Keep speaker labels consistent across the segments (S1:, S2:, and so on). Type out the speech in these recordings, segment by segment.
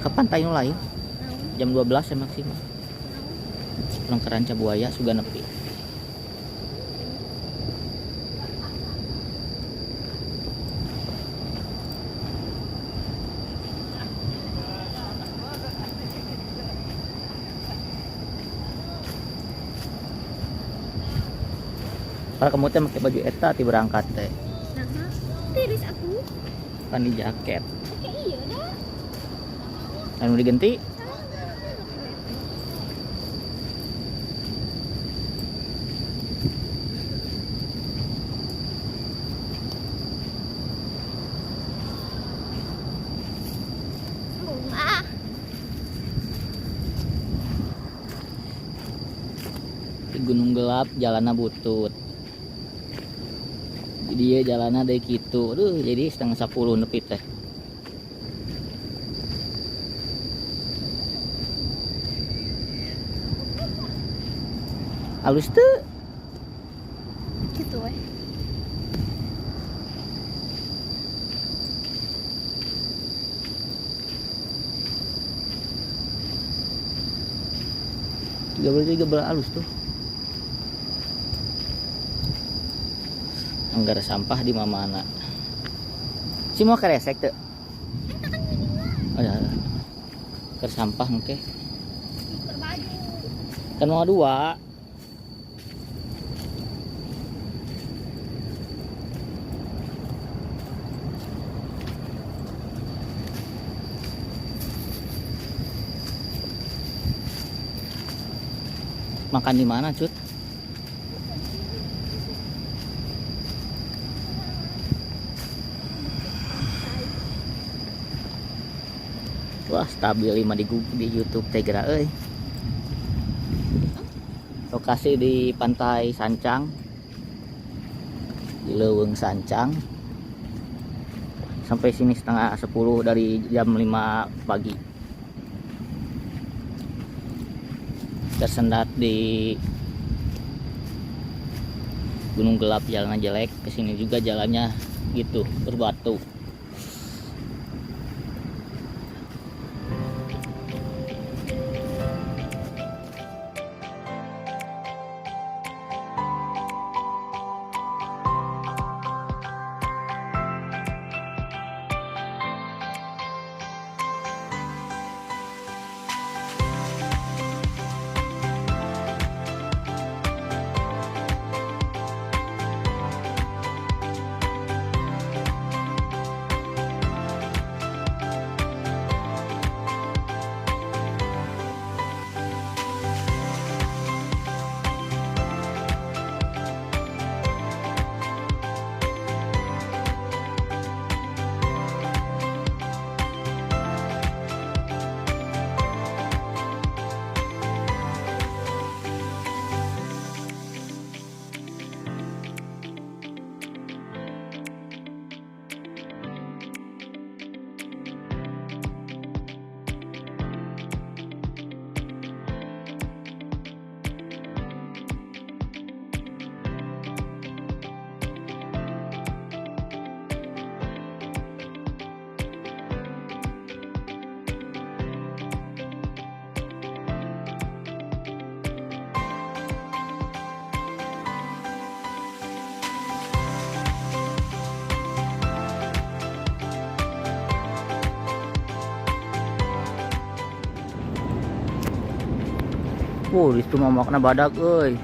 S1: Ke pantai nu lain. Jam 12 ya maksimal. Urang ke Ranca Buaya suga nepi. Kalau kamu teh pakai baju eta ti berangkat teh.
S2: Nah, tiris aku.
S1: Kan di jaket.
S2: Oke, iya dah.
S1: Anu diganti?
S2: Bunga.
S1: Di Gunung Gelap jalannya butut. Jadi ya jalannya dari kitu. Aduh, jadi 9:30 nepi teh. Halus tuh.
S2: Gitu weh.
S1: Tiga belas, tiga belas halus tuh. Anggar sampah di mana-mana. Si mau keresek tuh. Oh ya. Ke sampah engke. Kan mau dua. Makan di mana, Cut? Wah, stabil 5 di Google, di YouTube Tegra euy. Lokasi di Pantai Sancang. Di Leuweung Sancang. Sampai sini 9:30 dari jam 5 pagi. Tersendat di Gunung Gelap, jalannya jelek. Kesini juga jalannya gitu, berbatu. Wuh, itu mamakna badak euy.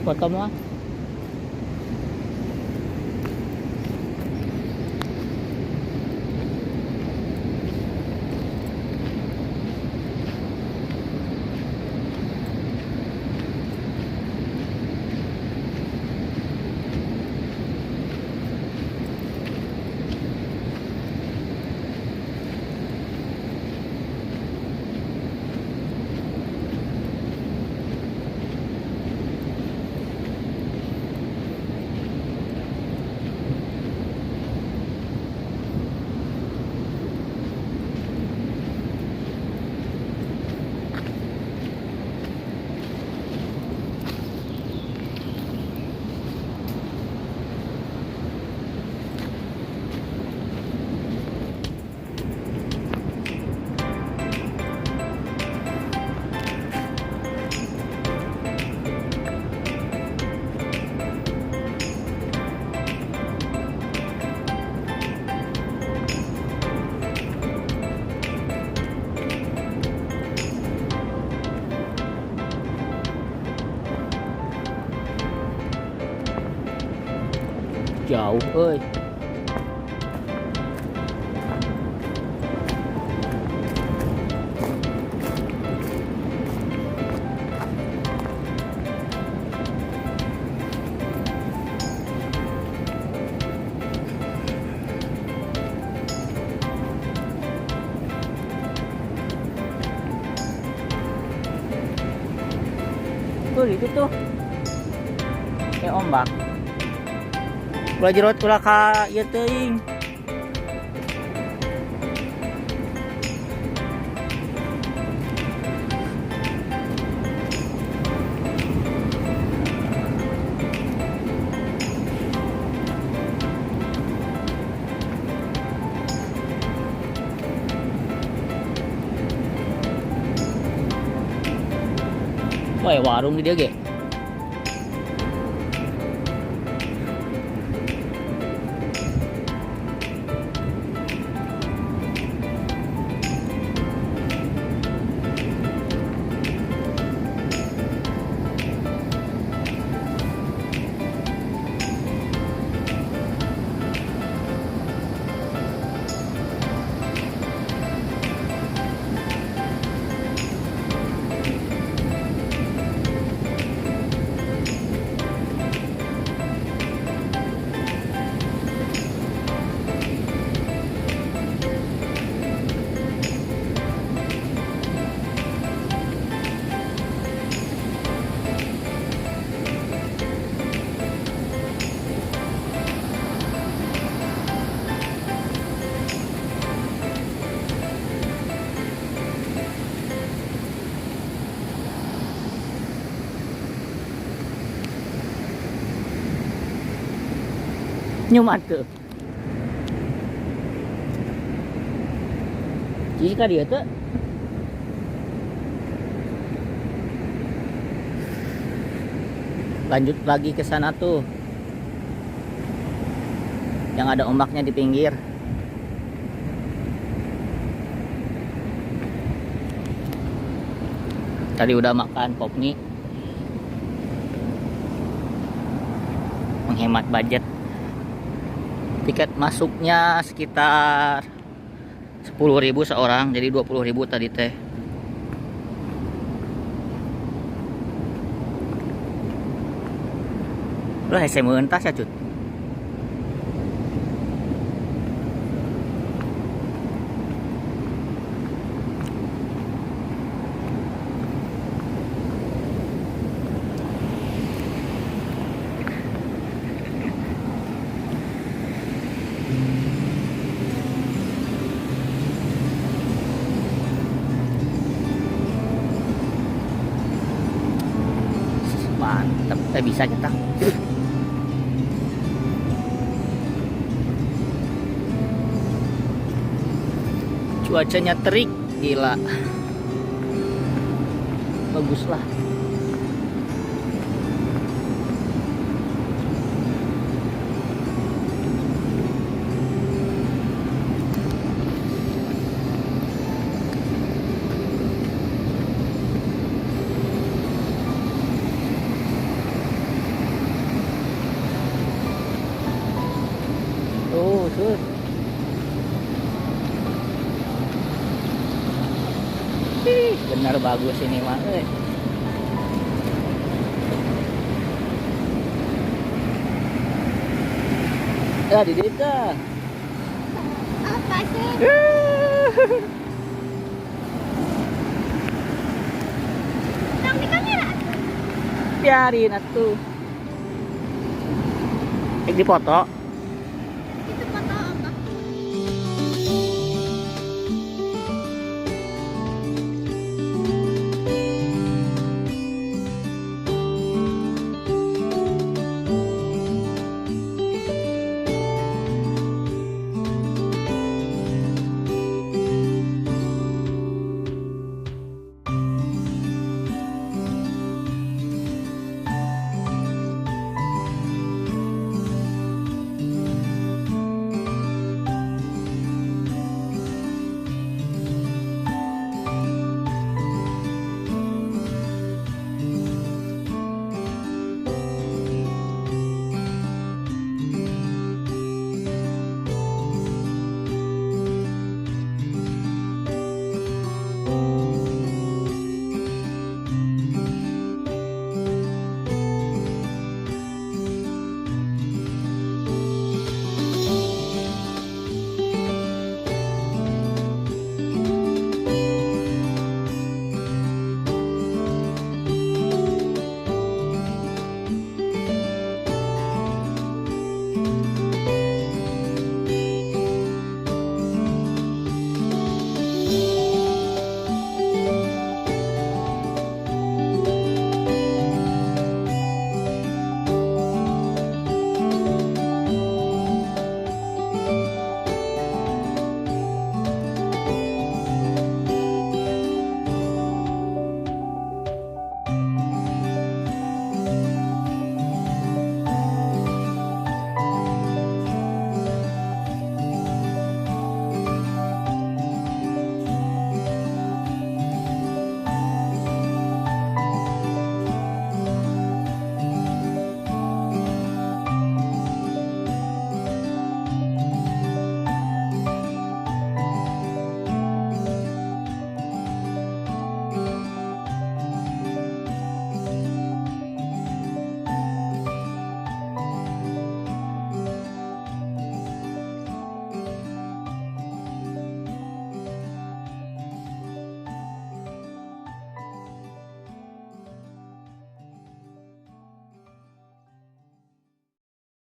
S1: Foto mah. Jauh euy. Tuh itu tuh. Kayak ombak. Ulah jerot ulah ka ieu teuing. Wah, warung di dia ge. Nyumat tuh. Jika dia tuh lanjut lagi ke sana tuh. Yang ada ombaknya di pinggir. Tadi udah makan pop mie. Menghemat budget. Tiket masuknya sekitar 10.000 seorang, jadi 20.000 tadi teh. Lah hese meuntas ya, Cut. Mantap, bisa kita. Cuacanya terik, gila. Bagus lah. Tuh, tuh. Ih, benar bagus ini mah euy. Ya, di ditu.
S2: Apa sih? Tong di kamera.
S1: Biarin atuh. Ek dipoto.